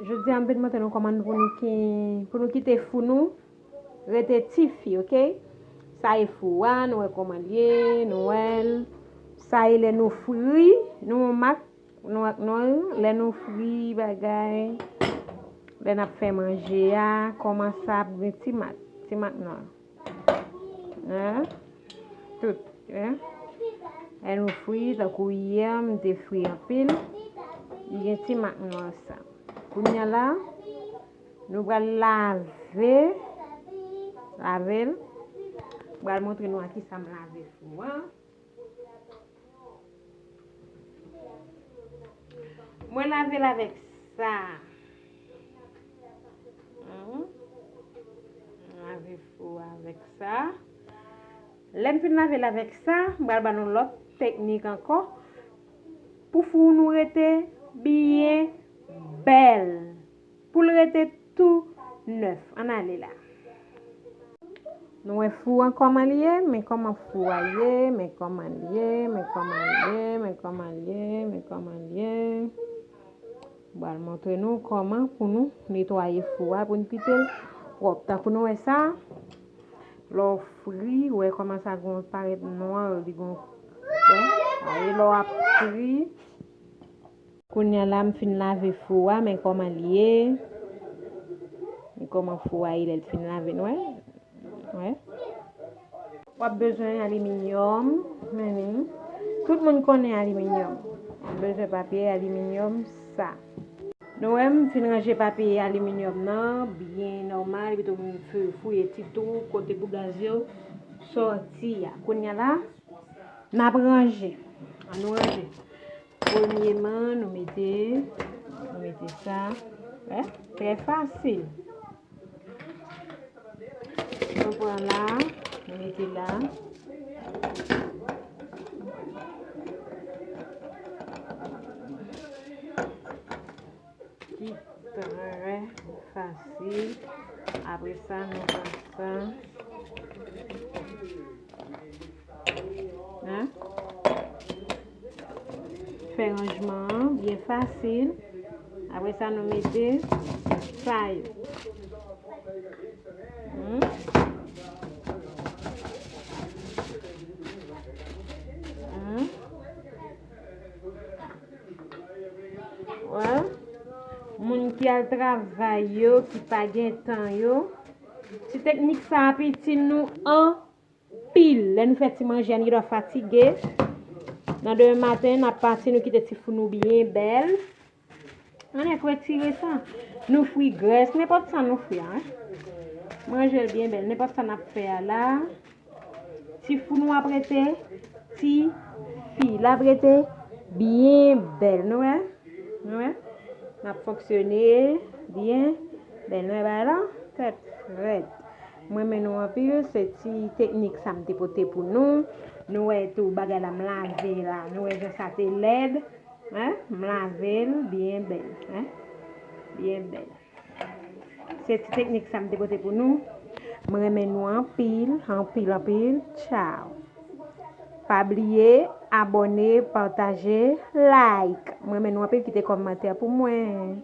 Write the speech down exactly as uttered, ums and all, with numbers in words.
Jodi a, m vin montre nou kòman pou nou ki, pou nou kite fou nou rete tifi, oke? Sa e fou a, nou wè kòman l ye, nou wè l. Sa e lè nou fri, nou mak, nou ak nou, lè nou fri bagay, lè n ap fè manje a, kòman sa ap gen ti mak, ti mak nwa. Hein? Tout, hein? Lè nou fri, tankou yè, m te fri anpil. Li gen ti mak nwa sa. Kounye a la, nou pral lave, lave l. M pral montre nou a ki sa m lave fou an. Mwen lave l avèk sa. Mhm. Lave fou avèk sa. Lè m fin lave l avèk sa, m pral ba nou lòt teknik ankò pou fou nou rete byen bèl. Pou l rete tou nèf. Ann ale la. Nou wè fou an kòman l ye, men kòman fou a ye, men kòman l ye, men kòman l ye, men kòman l ye, men kòman l ye. M pral montre nou kòman pou nou netwaye fou a, pou n kite l pwòp. Tankou nou wè sa, lè w fri, ou wè kòman sa gon parèt nwa, li gon, wè, sa ye lè w ap fri. Kounye a la, m fin lave fou a, men kòman l ye. Men kòman fou a ye lè l fin lave, n wè. Wè. W ap bezwen aliminyòm, men wi. Tout moun konnen aliminyòm. W ap bezwen papye aliminyòm sa. Nou wè, m fin ranje papye aliminyòm nan byen nòmal, epi tou m fouye ti twou kote pou gaz yo sòti a. Kounye a la, n ap ranje. Ann nou ranje. Premyeman, nou mete, nou mete sa. Wè, trè fasil. Nou pran la, nou mete la. Ki trè fasil. Apre sa, nou pran sa. Hein? Fè ranjman an byen fasil. Apre sa, nou mete sa yo. Hmm? Hmm? Wè. Moun ki al travay yo, ki pa gen tan yo, ti teknik sa ap itil nou anpil. Lè nou fè ti manje a, nou gendwa fatige. Nan demen maten, n ap pati, nou kite ti fou nou byen bèl. Ann retire sa. Nou fri grès, nenpòt sa nou fri a, hein. Manje l byen bèl, nenpòt sa n ap fè a la. Ti fou nou ap rete tifi, l ap rete byen bèl, nou wè? Nou wè? N ap fonksyone byen bèl, nou wè bagay la? Tèt frèt. Mwen renmen nou anpil, se ti teknik sa m te pote pou nou. Nou wè tou bagay la m lave la, nou wè jan sa te lèd, hein? M lave l byen bèl, hein? Byen bèl. Se ti teknik sa m te pote pou nou. Mwen renmen nou anpil, anpil, anpil. Tchao. Pa bliye abòne, pataje, like. Mwen renmen nou anpil, kite kòmantè pou mwen.